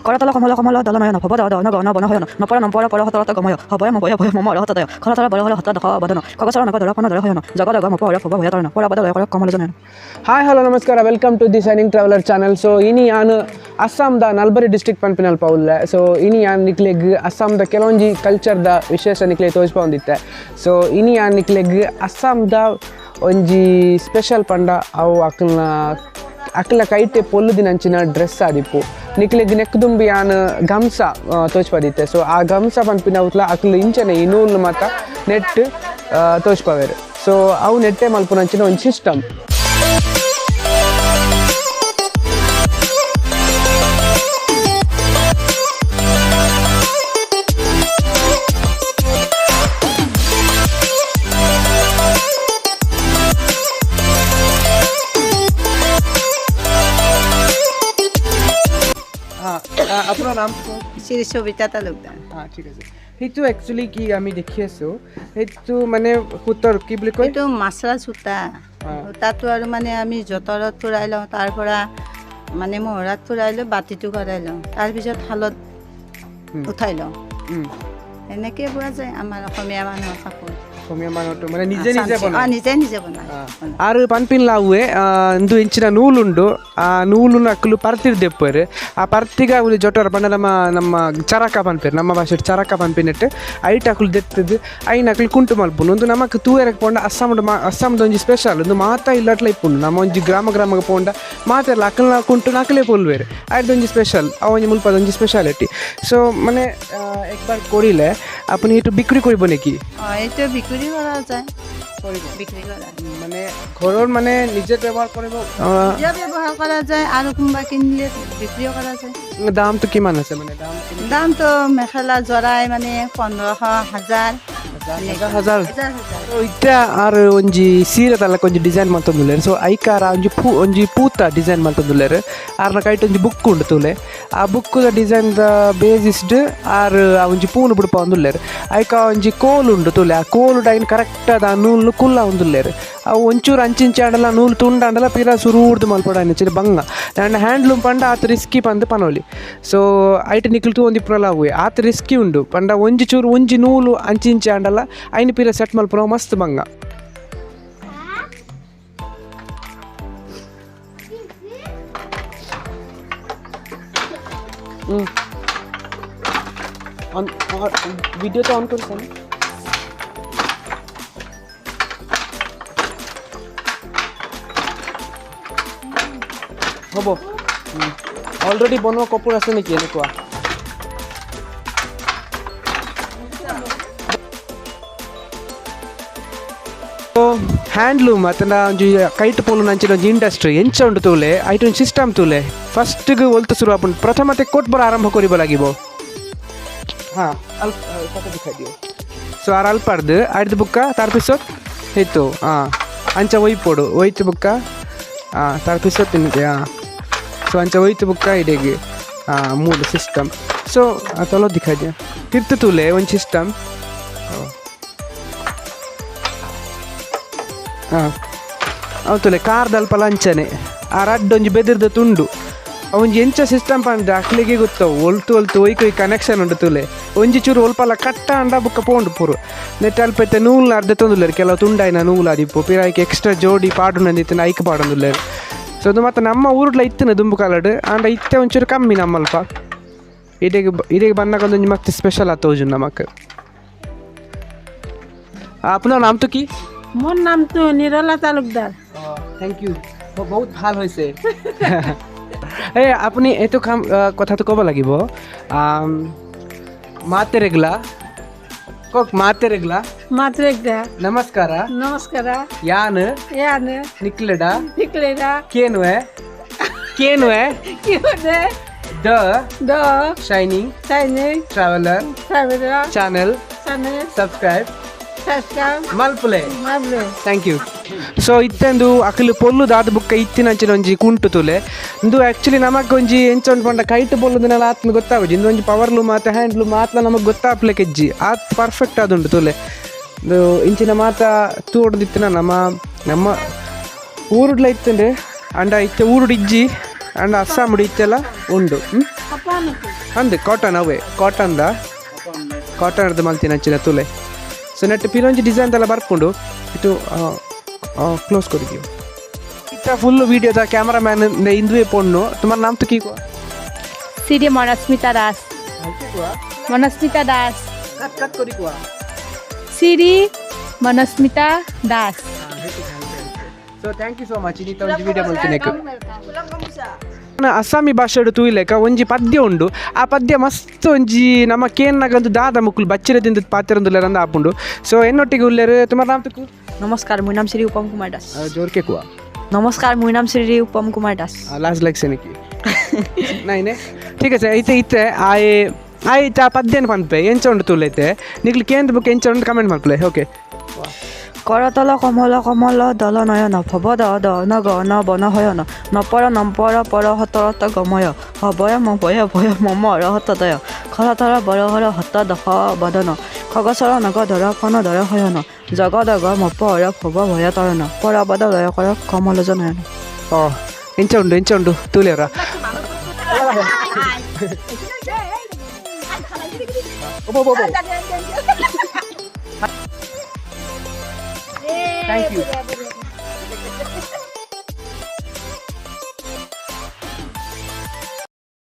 কৰতল কমল কমল দল নয়ন ভৱ দ ন গ ন বন হয়ন নপৰ নপৰ পৰ হতৰ গময় হবয় মবয় ভয় মম ৰহত দয় খৰতৰ বৰ হৰ হত দশ বদন খগচৰ নগ দৰপন দৰ হয়ন জগদ গ মপ ৰ ভৱ ভয় তৰণ পৰ পদ লয় কৰ কমল জন। ಹಾಯ್ ಹಲೋ ನಮಸ್ಕಾರ, welcome to the shining traveller channel. So ಇನಿ ಯಾನು ಅಸ್ಸಾಂದ ನಲ್ಬರಿ ಡಿಸ್ಟ್ರಿಕ್ಟ್ ಪನ್ಪಿನಲ್ಪ ಉಲ್ಲೆ. ಸೊ ಇನಿ ಯಾನ್ ನಿಕ್ಲೆಗ್ ಅಸ್ಸಾಂದ ಕೆಲವೊಂಜಿ ಕಲ್ಚರ್ದ ವಿಶೇಷ ನಿಕ್ಲೆ ತೋಜ್ಪಾವೊಂದಿತ್ತೆ. ಸೊ ಇನಿ ಯಾನ್ ನಿಕ್ಲೆಗ್ ಅಸ್ಸಾಂದ ಒಂಜಿ ಸ್ಪೆಷಲ್ ಪಂಡ ಅವು ಅಕ್ಲ್ನ ಅಕ್ಲ ಕೈಟೆ ಪೊಲ್ಲುದಿನಂಚಿನ ಡ್ರೆಸ್ ಆದಿಪ್ಪು. ನಿಕ್ಲೆಗ್ ನೆಕ್ ದುಂಬಿ ಯಾನ್ ಗಮ್ಸ ತೋಜ್ಪಾದಿತ್ತೆ. ಸೊ ಆ ಗಮ್ಸ ಪನ್ಪಿನ ಅವತ್ಲ ಅಕ್ಲು ಇಂಚನೆ ಈ ನೂಲು ಮಾತ ನೆಟ್ ತೋಜ್ಪಾವೇರು. ಸೊ ಅವು ನೆಟ್ಟೆ ಮಲ್ಪುನಂಚಿನ ಒಂಜಿ ಸಿಸ್ಟಮ್. আপোনাৰ নাম? শ্ৰী সবিতা তালুকদাৰ। হা, ঠিক আছে। সেইটো একচুৱেলি কি আমি দেখি আছোঁ, সেইটো মানে সূতৰ কি বুলি কয়? এইটো মাছৰা সূতা। সূতাটো আৰু মানে আমি যঁতৰত ফুৰাই লওঁ, তাৰ পৰা মানে মহৰাত ফুৰাই লৈ বাতিটো কৰাই লওঁ, তাৰপিছত শালত উঠাই লওঁ। এনেকৈ বোৱা যায় আমাৰ অসমীয়া মানুহৰ কাপোৰ। অসমীয়া মানুহটো মানে নিজে নিজে বনায়? নিজে নিজে বনায়। ಆರು ಪನ್ಪಿನ ಲಾವುವೆ ಇಂದು ಇಂಚಿನ ನೂಲುಂಡು, ಆ ನೂಲುನ ಅಕ್ಕಲು ಪರ್ತಿರ್ ದೆಪ್ಪರು. ಆ ಪರ್ತಿಗ ಅವುಲು ಜೊಟರ ಪಂಡ ನಮ್ಮ ನಮ್ಮ ಚರಕ ಪನ್ಪೇರು, ನಮ್ಮ ಭಾಷೆ ಚರಕ ಪನ್ಪಿನೆಟ್ ಐಟ್ ಅಕುಲು ದೆತ್ತದು ಐನ್ ಅಕುಲು ಕುಂಟು ಮಲ್ಪುನು. ಒಂದು ನಮಕ್ ತೂಯರಕ್ಕೆ ಪೋಂಡ ಅಸ್ಸಾಂಡ್ ಅಸ್ಸಾಂದ ಒಂಜಿ ಸ್ಪೆಷಲ್ ಒಂದು ಮಾತಾ ಇಲ್ಲಟ್ಲ ಇಪ್ಪುಂಡು. ನಮ್ಮ ಒಂಜಿ ಗ್ರಾಮ ಗ್ರಾಮಕ್ಕೆ ಪೋಂಡ ಮಾತೆರ್ಲ ಅಕಲ್ನ ಕುಂಟು ಅಕಲೇ ಪೊಲ್ವೇರು. ಐಡ್ದೊಂಜಿ ಸ್ಪೆಷಲ್ ಅವು ಒಂಜಿ ಮುಲ್ಪದ ಒಂಜಿ ಸ್ಪೆಷಾಲಿಟಿ. ಸೊ মানে একবাৰ কৰিলে আপুনি সেইটো বিক্ৰী কৰিব নেকি? অঁ, এইটো বিক্ৰী কৰা যায়, বিক্ৰী কৰা মানে ঘৰৰ মানে নিজে ব্যৱহাৰ কৰিব? নিজে ব্যৱহাৰ কৰা যায় আৰু কোনোবা কিনিলে বিক্ৰীও কৰা যায়। দামটো কিমান আছে মানে? দাম দামটো মেখেলা জৰাই মানে 1500, 1000। হাজাৰ ಇತ್ತೆ ಆರ್ ಒಂಜಿ ಸೀರೆ ತಲಕ ಒಂಜಿ ಡಿಸೈನ್ ಮಲ್ತೊಂದುಲ್ಲೆರ್. ಸೊ ಐಕಾರ ಒಂಜಿ ಪೂ ಒಂಜಿ ಪೂತ ಡಿಸೈನ್ ಮಲ್ತೊಂದುಲ್ಲೆರ್. ಆರ್ನ ಕೈಟ್ ಒಂಜಿ ಬುಕ್ ಉಂಡು ತೂಲೆ, ಆ ಬುಕ್ಕುದ ಡಿಸೈನ್ ದ ಬೇಸಿಸ್ಡ್ ಆರ್ ಆ ಒಂಜಿ ಪೂನು ಬುಡ್ಪಾವೊಂದುಲ್ಲೆರ್. ಐಕ ಒಂಜಿ ಕೋಲು ಉಂಡು ತೂಲೆ, ಆ ಕೋಲು ಐನ್ ಕರೆಕ್ಟ್ ಆದ್ ಆ ನೂಲು ಕುಲ್ಲಾವೊಂದುಲ್ಲೆರ್. ಅವು ಒಂಚೂರು ಅಂಚಿಂಚಿ ಆಂಡಲ ನೂಲು ತುಂಡಾಂಡಲ ಪಿರ ಸುರೂರ್ದು ಮಲ್ಪೊಡಾಯಿನಂಚಿನ ಬಂಗ. ಆಂಡ ಹ್ಯಾಂಡ್ಲೂಮ್ ಪಂಡ ಆತ್ ರಿಸ್ಕಿ ಪಂದ್ ಪನೊಲಿ. ಸೊ ಐಟ್ ನಿಕುಲು ತೂವೊಂದಿಪ್ಪುನಲ ಅವ್ವೆ ಆತ್ ರಿಸ್ಕಿ ಉಂಡು. ಪಂಡ ಒಂಜಿ ಚೂರು ಒಂಜಿ ನೂಲು ಅಂಚಿಂಚಿ ಆಂಡಲ ಐನ್ ಪಿರ ಸೆಟ್ ಮಲ್ಪುನವು ಮಸ್ತ್ ಬಂಗ. ভিডিওটা অন করেছেন? হ'ব, অলৰেডি বনোৱা কাপোৰ আছে নেকি এনেকুৱা? ಹ್ಯಾಂಡ್ಲೂಮ್ ಅತ್ತಂಡ ಒಂಜಿ ಕೈಟ್ ಪೋಲುನಂಚಿನ ಒಂಜಿ ಇಂಡಸ್ಟ್ರಿ ಎಂಚ ಉಂಡು ತೂಲೆ, ಐಟ್ ಒಂಜಿ ಸಿಸ್ಟಮ್ ತೂಲೆ. ಫಸ್ಟ್ಗೆ ಒಲ್ತು ಶುರು ಆಪುಂಡು, ಪ್ರಥಮತೆ ಕೊಟ್ಬರ ಆರಂಭ ಕೊರಿಬ ಲಾಗಿಬೋ. ಹಾಂ, ಅಲ್ಪ ಕತೆ ದಿಖಾಯಿ ದಿಯೋ. ಸೊ ಆರ್ ಅಲ್ಪಾರ್ದು ಐಡ್ದು ಬುಕ್ಕ তাৰপিছত সেইটো ಅಂಚ ಒಯ್ಪೊಡು ಒಯ್ತು ಬುಕ್ಕ তাৰপিছত ತಿನ್ನಿದೆ. ಸೊ ಅಂಚ ಒಯ್ತು ಬುಕ್ಕ ಇಡೆಗೆ ಮೂಲ ಸಿಸ್ಟಮ್. ಸೊ ತಲೋ ದಿಖಾಯಿ ದಿಯೋ ತಿರ್ತು ತೂಲೆ ಒಂಜಿ ಸಿಸ್ಟಮ್. ಅವು ತೂಲೆ ಕಾರ್ದ ಅಲ್ಪ ಲಂಚನೆ ಆ ರಡ್ಡ್ ಒಂಜಿ ಬೆದಿರ್ದ ತುಂಡು ಒಂಜಿ ಎಂಚ ಸಿಸ್ಟಮ್ ಪಂಡ ಅಕ್ಲೆಗೆ ಗೊತ್ತವು. ಒಲ್ತು ಒಲ್ತು ಒಯ್ಕ್ ಒಯ್ ಕನೆಕ್ಷನ್ ಉಂಡು ತೂಲೆ. ಒಂಜಿ ಚೂರು ಒಲ್ಪಲ ಕಟ್ಟ ಅಂಡ ಬುಕ್ಕ ಪೋಂಡು ಪೂರು ನೆಟ್ ಅಲ್ಪ ಇತ್ತೆ ನೂಲು ಅರ್ಧ ತೊಂದುಲ್ಲೆರ್. ಕೆಲವು ತುಂಡಾಯಿನ ನೂಲು ಆದಿಪ್ಪು ಪಿರ ಐಕ್ ಎಕ್ಸ್ಟ್ರಾ ಜೋಡಿ ಪಾಡುನಂದಿತ್ತಿನ ಐಕ್ ಪಾಡೊಂದುಲ್ಲೆರ್. ಸೊ ಅದು ಮತ್ತು ನಮ್ಮ ಊರುಡ್ಲ ಇತ್ತಿನ ದುಂಬು ಕಾಲಡ್, ಆಂಡ ಇತ್ತೆ ಒಂಚೂರು ಕಮ್ಮಿ ನಮ್ಮಲ್ಪ. ಇಡೆಗ್ ಇಡೆಗ್ ಬನ್ನಗ ಒಂಜಿ ಮತ್ತೆ ಸ್ಪೆಷಲ್ ಆತ ತೋಜುಂಡು ನಮಕ್. আপনার নাম তো কি? মোৰ নামটো নিৰলা তালুকদাৰ। Thank you, বহুত ভাল হৈছে। এই আপুনি এইটো কাম কথাটো ক'ব লাগিব। মাতেৰেগলা কওক, মাতেৰেগলা। মাতৃগা। ನಮಸ್ಕಾರ। নমস্কাৰ। ಯಾನ್ ইয়ান ನಿಕ್ಲೆಡ নিকলেৰা ಕೇನುವೆ ಕೇನುವೆ কিহনে the the shining shining traveller traveller channel channel subscribe subscribe ಮಲ್ಪುಲೆ. মাবলে। Thank you. So ಇತ್ತೆಂದು ಅಕಲು ಪೊಲ್ಲು ದಾದ ಬುಕ್ಕ ಇತ್ತಿನಂಚಿನ ಒಂಜಿ ಕುಂಟು ತೂಲೆ. ಇಂದು ಆ್ಯಕ್ಚುಲಿ ನಮಕ್ ಒಂಜಿ ಎಂಚ ಉಂಟು ಪಂಡ ಕೈಟ್ ಪೊಲ್ಲುದಿನಲ ಆತ್ನ ಗೊತ್ತಾಗುಜಿ. ಇಂದು ಒಂಜಿ ಪವರ್ ಲೂಮ್ ಆತ ಹ್ಯಾಂಡ್ ಲೂಮ್ ಆತ್ಲ ನಮಕ್ ಗೊತ್ತಾಪ್ಲೆ ಕೆಜ್ಜಿ ಆತ್ ಪರ್ಫೆಕ್ಟ್ ಆದುಂಡು ತೂಲೆ. ಇಂದು ಇಂಚಿನ ಮಾತ ತೂವೊಡ್ದಿತ್ತಿನ ನಮ್ಮ ನಮ್ಮ ಊರುಡ್ಲ ಇತ್ತಂಡೆ ಅಂಡ ಇತ್ತೆ ಊರುಡು ಇಜ್ಜಿ. ಅಂಡ್ ಅಸ್ಸಾಂ ಇತ್ತೆಲ್ಲ ಉಂಡು. ಅಂದ್ ಕಾಟನ್, ಅವೇ ಕಾಟನ್ the, cotton ಅರ್ಧ ಮಲ್ತಿನ ಅಂಚಿನ ತುಲೆ. ಸೊ ನೆಟ್ ಪಿರೊಂಜಿ ಡಿಸೈನ್ ದೆಲ್ಲ ಬರ್ಪುಂಡು. ಇಟ್ಟು ಕ್ಲೋಸ್ ಕೊರಿದಿಯು. ಇತ್ತ ಫುಲ್ ವಿಡಿಯೋದ ಕ್ಯಾಮರಾಮ್ಯಾನ್ ಇಂದುವೆ ಪೊಣ್ಣು. ತುಮಾರ್ নাম তো কি? শ্ৰী মনস্মিতা দাস। মনস্মিতা দাস। কাট কাট কৰি কোৱা। Shri মনস্মিতা Das. So thank you so much ಇನ್ನಿತ ಒಂಜಿ ವಿಡಿಯೋ ಮಲ್ತಿನೆಕ್. ಅಸ್ಸಾಮಿ ಭಾಷೆಡ್ ತೂಯಿಲೆಕ ಒಂಜಿ ಪದ್ಯ ಉಂಡು. ಆ ಪದ್ಯ ಮಸ್ತ್ ಒಂಜಿ ನಮ್ಮ ಕೇನ್ನಗಂದು ದಾದ ಮುಕ್ಕುಲು ಬಚ್ಚಿರದಿಂದ ಪಾತೆರಂದುಲ್ಲೆರಂದು ಆಪುಂಡು. ಸೊ ಎನ್ನೊಟ್ಟಿಗೆ ಉಲ್ಲೇರು. ತುಮಾರ್ নাম তো? নমস্কাৰ, মোৰ নাম শ্ৰী উপম কুমাৰ দাস। জোৰকে কোৱা। নমস্কাৰ, মোৰ নাম শ্ৰী উপম কুমাৰ দাস। লাজ লাগছে নাকি? নাই নে? ঠিক আছে. ಇತ್ತೆ ಇತ್ತೆ ಆಯೆ ಆಯ್ತು, ಆ ಪದ್ಯನ ಪನ್ಪೆ ಎಂಚ ಉಂಡು ತೂಲೈತೆ. ನಿಕ್ಲು ಕೇಂದ್ರ ಬುಕ್ ಎಂಚ ಉಂಡು ಕಮೆಂಟ್ ಮಲ್ಪಲೆ. ಓಕೆ. কৰতল কমল কমল দল নয়ন ভৱ দ দ ন গ ন বন হয়ন নপৰ নম্পৰ পৰ হতৰত গময় হবয় ম ভয় ভয় মম ৰহত দয় খৰতৰ বৰ হৰ হত দশ বদন খগচৰ নগ ধৰ ফন ধৰ হয়ন জগদ গ মপ ৰ ভৱ ভয় তৰণ পৰবদ লয় কৰ কমলজ নয়ন। ಓ, ಎಂಚ ಉಂಡು, ಎಂಚ ಉಂಡು ತೂಲೆವರ? Thank you.